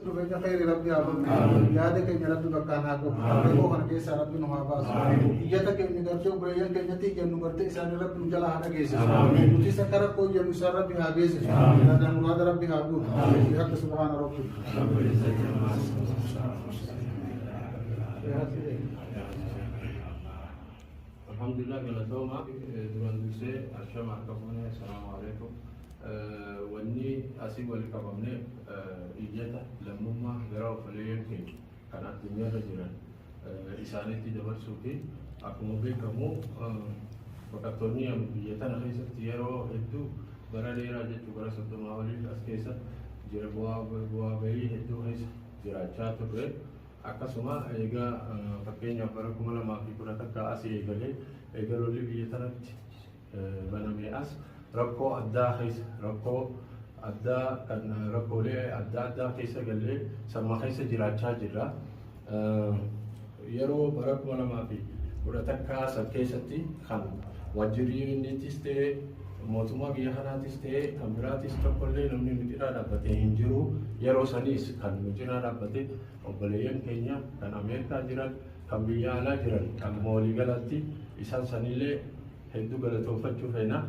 Dhufeenya khayri Rabbi haa godhu. Yaada keenya Rabbi bakkaan haa godhu. Rakkoo kana keessaa Rabbi nu haa baasu. Iyyata keenya gartee obboleeyyan keenyatti iyyannu gartee isaanii Rabbi nu jalaa haa dhageessisu. Nutis akka rakkoo iyyannu isaan Rabbi haa geessisu. Yaada muraada Rabbi haa guutu. Bi subhaana Rabbi. Alhamdulillah, galatooma. Duraan dursee ashama, akka fuune, assalaamu alaikum. Wanni asii wal qabamne iyyata lammummaa gara obboleeyyan keenya kan addunyaarra jiran isaanitti dabarsuu fi akkuma beekamu baqattoonni biyya tana keessatti yeroo hedduu, bara dheeraa jechuu, bara 30 oliif as keessa jira, bu'aa bahii hedduu keessa jiraachaa turre. Akkasuma egaa fakkeenyaaf bara 2011 asii eegalee, eega lolli biyya tanatti banamee as, rakkoo addaa keessa, rakkoo addaa kan rakkoolee adda addaa keessa gallee sanuma keessa jiraachaa jirra. Yeroo bara 2011 san keessatti kan waajjirri UN'ttis ta'ee, mootummaa biyya kanaatis ta'ee, kan biraatis tokkollee namni nu cinaa dhaabbatee hin jiru. Yeroo saniis kan nu cinaa dhaabbate obboleeyyan keenya kan Ameerikaa jiran, kan biyya alaa jiran, akkuma waliigalaatti isaan sanillee hedduu galatoonfachuu feena.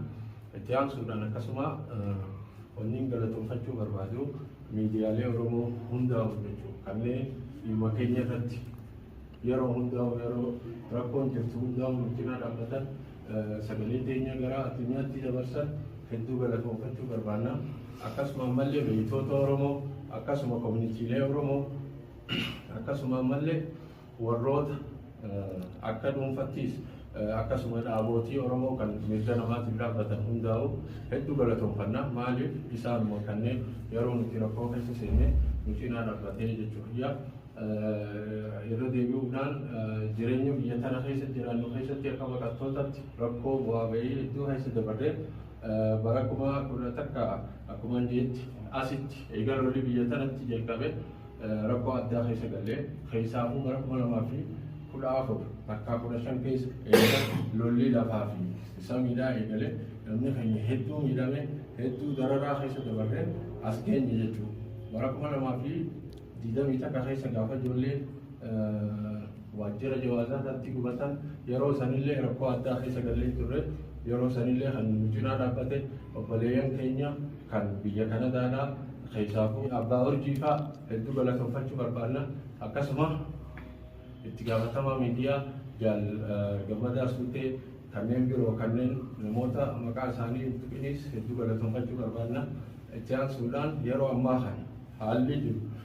Itti aansuudhaan akkasuma wanni galatoonfachuu barbaadu miidiyaalee Oromoo hundaa'u jechuudha. Kanneen dhimma keenya irratti yeroo hundaa'u, yeroo rakkoon jirtu hundaa'u nu cinaa dhaabbatan, sagalee teenya gara addunyaatti dabarsan hedduu galatoonfachuu barbaanna. Akkasuma ammallee beektoota Oromoo, akkasuma koominiitiilee Oromoo, akkasuma ammallee warroota akka dhuunfattis akkasuma dhaabootii Oromoo kan mirga namaatiif dhaabbatan hundaa'u hedduu galatoonfanna. Maaliif, isaanuma kanneen yeroo nuti rakkoo keessa seenne nu cinaa dhaabbatee jechuudha. Irra deebi'uudhaan, jireenya biyya tana keessa jiraannu keessatti akka baqattootatti rakkoo bu'aa bahii hedduu keessa dabarree, bara 2011 akkuma jeetti asitti egaa lolli biyya tanatti jalqabe rakkoo addaa keessa gallee, keessaafuu bara 2014 takkaa 15 keessa eega lolli lafaa fi samiidhaa eegale, namni keenya hedduu miidhame, hedduu dararaa keessa dabarree as geenye jechuudha. Bara 2021 keessa gaafa ijoolleen waajjira jawaazaatti gubatan, yeroo sanillee rakkoo addaa keessa gallee turre. Yeroo sanillee kan nu cinaa dhaabbate obboleeyyan keenya kan biyya Kanadaadhaa, keessaafuu abbaa urjii fa'aa hedduu galatoonfachuu barbaanna. Akkasuma itti gaafatamaa miidiyaa Jaal Gammadaa Suutee, kanneen biroo, kanneen namoota maqaa isaanii hin tuqinis hedduu galatoonfachuu barbaanna. Itti aansuudhaan yeroo ammaa kana haalli jiru